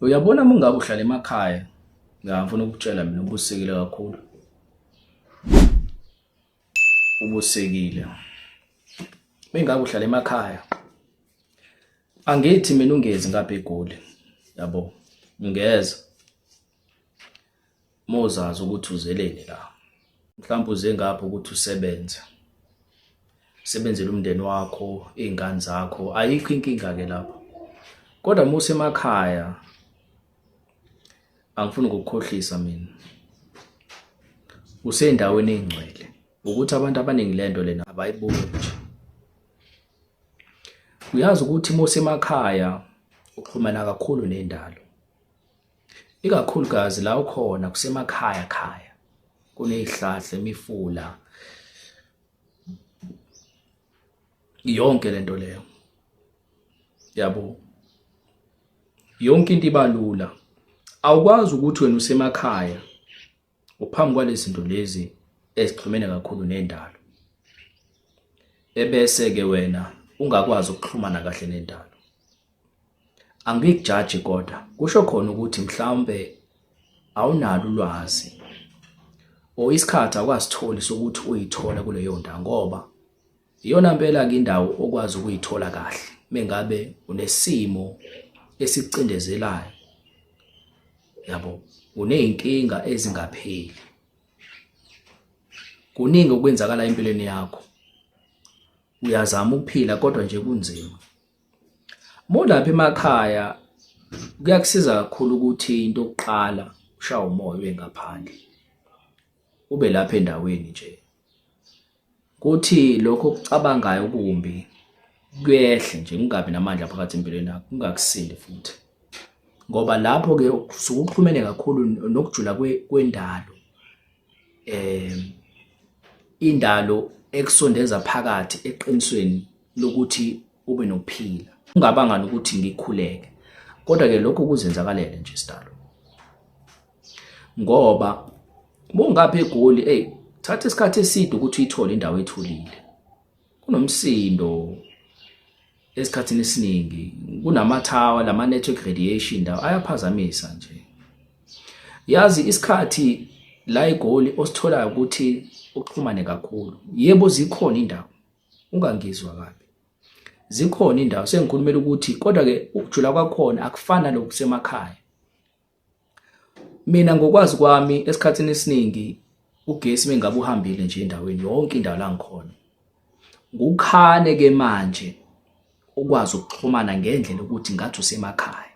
Uyabona uma ungabe uhlala emakhaya, ngifuna ukukutshela mina ubusikile kakhulu. Ubusikile. Mengabe uhlala emakhaya, angithi mina ungezi ngapha eGoli, yabo, ungeza. Uma uzazi ukuthi uzeleni la, mhlawumbe uze ngapha ukuthi usebenze. Usebenzele umndeni wakho, iy'ngane zakho, ayikho inkinga-ke lapho. Kodwa uma usemakhaya, angifuni ukukukhohlisa mina, usendaweni engcwele. Ukuthi abantu abaningi le nto lena abayiboni nje. Uyazi ukuthi uma usemakhaya uxhumana kakhulu nendalo. Ikakhulukazi la ukhona kusemakhaya khaya, kuney'hlahla, imifula, yonke lento leyo yabo, yonke into iba lula. Awukwazi ukuthi wena usemakhaya uphambi kwalezi zinto lezi ezixhumene kakhulu nendalo, ebese-ke wena ungakwazi ukuxhumana kahle nendalo. Angikujaji kodwa kusho khona ukuthi mhlawumbe awunalo ulwazi or isikhathi awukasitholi sokuthi uyithola kuleyo ndawo, ngoba iyona mpela-ke indawo okwazi ukuyithola kahle mengabe unesimo esikucindezelayo, yabo, uney'nkinga ezingapheli. Kuningi okwenzakala empilweni yakho, uyazama ukuphila kodwa nje kunzima. Uma ulapha emakhaya kuyakusiza kakhulu ukuthi into yokuqala ushawe umoya uye ngaphandle, ube lapha endaweni nje. Kuthi lokho okucabangayo okumbi kuyehle nje, kungabi namandla phakathi empilweni yakho, kungakusindi futhi. Ngoba lapho-ke usuke uxhumene kakhulu nokujula kwendalo. Indalo ekusondeza phakathi eqinisweni lokuthi ube nokuphila. Ungabanga nokuthi ngikhuleke, kodwa-ke lokho kuzenzakalele nje sidalo. Ngoba uma ungapha eGoli, eyi, thatha isikhathi eside ukuthi uyithole indawo ethulile. Kunomsindo esikhathini esiningi, kunamathawa, lama-network radiation lawa ayaphazamisa nje. Yazi isikhathi la eGoli ositholayo ukuthi uxhumane kakhulu. Yebo, zikhona indawo, ungangizwa kabi. Zikhona indawo, sengikhulumela ukuthi kodwa-ke ukujula kwakhona akufani naloku kusemakhaya. Mina ngokwazi kwami esikhathini esiningi ugesi mengabe uhambile nje endaweni yonke indawo la ngikhona, ngukhane ke manje ukwazi ukuxhumana ngendlela ukuthi ngathi usemakhaya.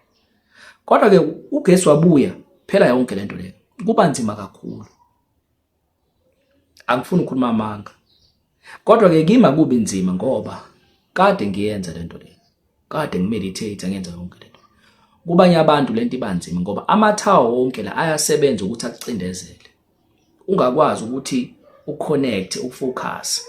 Kodwa ke ugesi wabuya phela yonke lento le, kuba nzima kakhulu. Angifuni ukukhuluma amanga, kodwa ke kimi akubi nzima ngoba kade ngiyenza lento le, kade ngimeditate ngenza yonke lento. Kubanye abantu lento iba nzima ngoba amathawa wonke la ayasebenza ukuthi akucindezele, ungakwazi ukuthi uconnect, ufocus,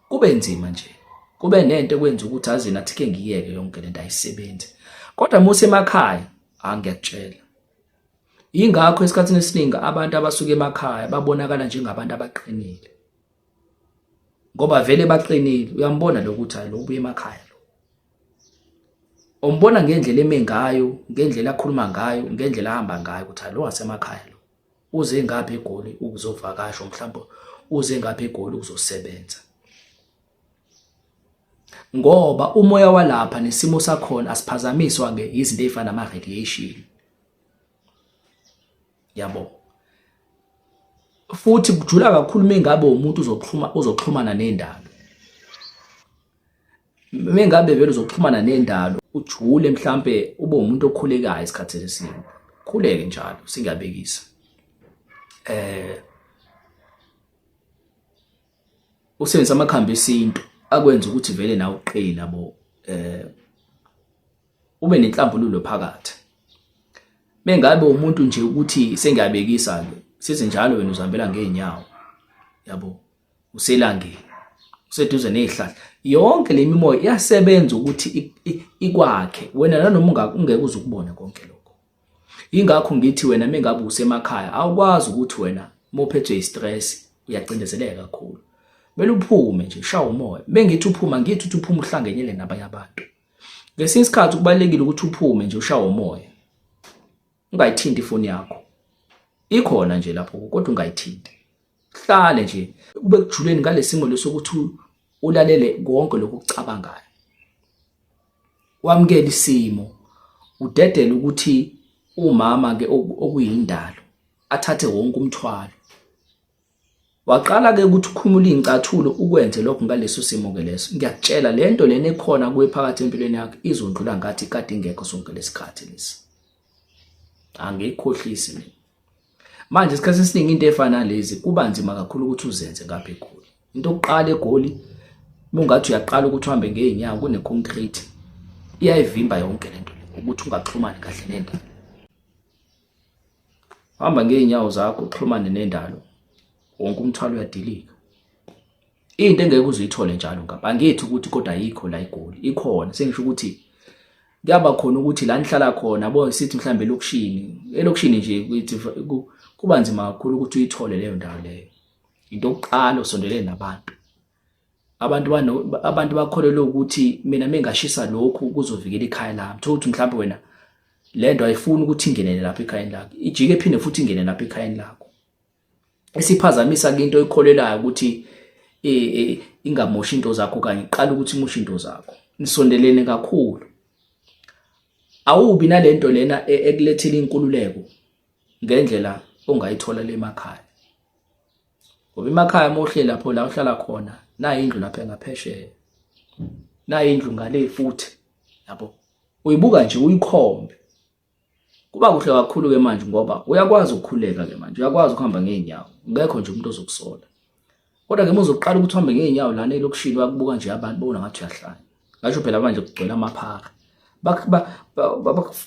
kube nzima nje, kube nento ekwenza ukuthi azini athi ke ngiyeke yonke lento ayisebenzi. Kodwa uma usemakhaya, angiyakutshela, yingakho esikhathini esiningi abantu abasuka emakhaya babonakala njengabantu abaqinile, ngoba vele baqinile. Uyambona lo ukuthi hayi lo ubuye emakhaya lo, umbona ngendlela eme ngayo, ngendlela akhuluma ngayo, ngendlela ahamba ngayo ukuthi hayi lo wasemakhaya lo, uze ngapha eGoli ukuzovakasha, mhlawumbe uze ngapha eGoli ukuzosebenza. Ngoba umoya walapha nesimo sakhona asiphazamiswa ke izinto ezifana nama radiation, yabo. Futhi kujula kakhulu mengabe umuntu uzoxhumana nendalo. Mengabe vele uzoxhumana nendalo, ujule mhlambe ube umuntu okhulekayo isikhathi esiningi, khuleke njalo, singiyabekisa. Usebenzisa amakhambi esintu akwenza ukuthi vele nawe uqine, yabo, ube nenhlambululo phakathi. Mengabe umuntu nje ukuthi sengiyabekisa ke, sithi njalo wena uzihambela ngeenyawo, yabo, uselangeni, useduze nezihlahla, yonke le mimoya iyasebenza ukuthi ikwakhe wena, nanoma ungeke uze ukubone konke lokho. Yingakho ngithi wena mengabe usemakhaya awukwazi ukuthi wena uma uphethwe i-stress uyacindezeleka kakhulu, kumele uphume nje, ushawe umoya. Bengithi uphuma, ngithi uthi uphuma uhlanganyele nabanye abantu. Ngesinye isikhathi kubalulekile ukuthi uphume nje ushawe umoya. Ungayithinti ifoni yakho. Ikhona nje lapho kodwa ungayithinti. Hlale nje ube kujuleni ngalesimo lesokuthi ulalele konke lokhu okucabangayo. Wamukele isimo, udedele ukuthi umama ke okuyindalo athathe wonke umthwalo. Waqala ke ukuthi ukhumule iy'ncathulo ukwenze lokho ngaleso simo ke leso. Ngiyakutshela le nto lena ekhona kuwe phakathi empilweni yakho izondlula ngathi kade ingekho sonke lesikhathi lesi. Angikhohlisi mina. Manje isikhathi esiningi into efana nalezi kuba nzima kakhulu ukuthi uzenze ngapha eGoli. Into yokuqala eGoli uma ungathi uyaqala ukuthi uhambe ngey'nyawo kune-concrete iyayivimba yonke lento le ukuthi ungaxhumani kahle nendalo. Hamba ngey'nyawo zakho uxhumane nendalo wonke umthwalo uyadilika. Into engeke uze uyithole njalo ngapha angithi ukuthi kodwa ayikho la eGoli ikhona sengisho ukuthi kuyaba khona ukuthi la nihlala khona yabo sithi mhlambe elokishini elokishini nje kuthi kuba nzima kakhulu ukuthi uyithole leyo ndawo leyo. Into yokuqala usondelene nabantu. Abantu bano abantu bakholelwa ukuthi mina mengashisa lokhu kuzovikela ikhaya lami. Thola ukuthi mhlambe wena le nto ayifuni ukuthi ingenele lapha ekhayeni lakho. Ijike iphinde futhi ingene lapha ekhayeni lakho. Isiphazamisa ke into oyikholelayo ukuthi ingamoshi into zakho kanye iqala ukuthi imoshe into zakho. Nisondelene kakhulu. Awubi nalento lena ekulethela inkululeko ngendlela ongayithola le emakhaya. Ngoba emakhaya uma uhleli lapho la uhlala khona nayi indlu lapha engaphesheya. Nayi indlu ngale futhi yabo. Uyibuka nje uyikhombe. Kuba kuhle kakhulu ke manje ngoba uyakwazi ukukhuleka ke manje, uyakwazi ukuhamba ngey'nyawo. Ngekho nje umuntu ozokusola. Kodwa ke uma uzoqala ukuthi uhambe ngey'nyawo lana elokishini bakubuka nje abantu babona ngathi uyahlanya. Ngasho phela manje kugcwele amaphara.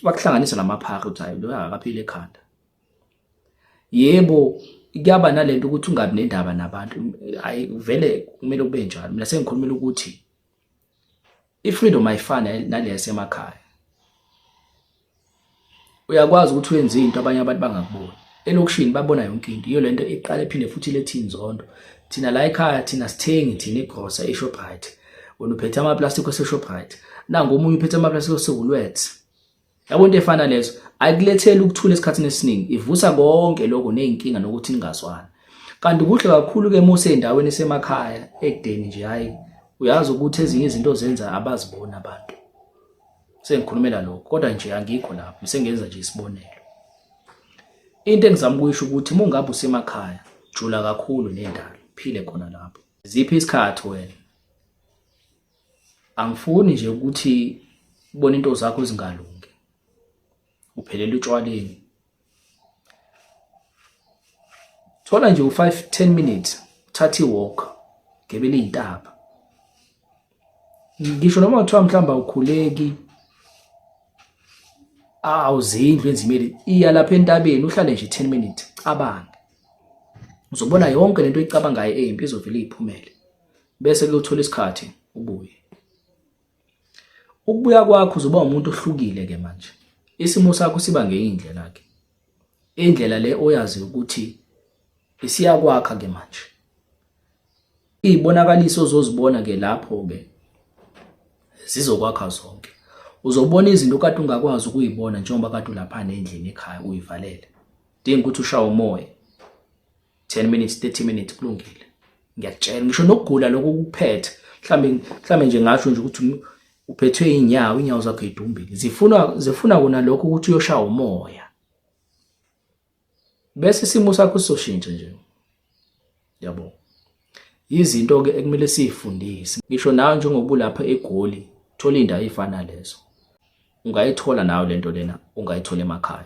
Bakuhlanganisa namaphara ukuthi hayi lo akaphile ekhanda. Yebo kuyaba nalento ukuthi ungabi nendaba nabantu. Hayi vele kumele kube njalo. Mina sengikhulumela ukuthi i-freedom ayifani nale yasemakhaya. Uyakwazi ukuthi wenze into abanye abantu bangakuboni. Elokishini babona yonke into. Iyo lento iqale iphinde futhi ilethe inzondo. Thina la ekhaya thina sithengi thina igrosa eShoprite. Wena uphethe ama-plastic ase-Shoprite. Nangu omunye uphethe ama-plastic ase-Woolworths. Yabo into efana lezo ayikuletheli ukuthula esikhathini esiningi, ivusa konke lokho nezinkinga nokuthi ningazwani. Kanti kuhle kakhulu ke uma useyindaweni esemakhaya ekudeni nje hayi uyazi ukuthi ezinye izinto ozenza abaziboni abantu. Sengikhulumela lokho kodwa nje angikho lapho sengenza nje isibonelo. Into engizama ukuyisho ukuthi uma ungabe usemakhaya jula kakhulu nendalo, phile khona lapho. Ziphi isikhathi wena? Angifuni nje ukuthi ubone into zakho zingalungi. Uphelela utshwaleni. Thola nje u-5 10 minutes uthathe i-walk gebela iy'ntaba. Ngisho noma kuthiwa mhlawumbe awukhuleki awuzindlu enzimeli iya lapha entabeni uhlale nje 10 minutes cabange. Uzobona yonke lento oyicabangayo embi izovele iphumele. Bese ke uthola isikhathi ubuye. Ukubuya kwakho uzoba umuntu ohlukile ke manje. Isimo sakho siba ngenye indlela ke. Indlela le oyazi ukuthi isiyakwakha ke manje. Izibonakaliso ozozibona ke lapho ke zizokwakha zonke. Uzobona izinto kade ungakwazi ukuyibona njengoba kade ulapha endlini ekhaya uyivalele. Dinga ukuthi ushawe umoya. 10 minutes 30 minutes kulungile. Ngiyakutshela ngisho nokugula lokho ukuphethe. Mhlambe mhlambe nje ngasho nje ukuthi uphethwe inyawo, inyawo zakho idumbile. Zifuna zifuna kona lokho ukuthi uyoshaya umoya. Bese isimo sakho sizoshintsha nje. Yabo. Izinto ke ekumele siyifundise. Ngisho nawe njengoba ulapha eGoli, thola indawo efana lezo. Ungayithola nawe lento lena, ungayithola emakhaya.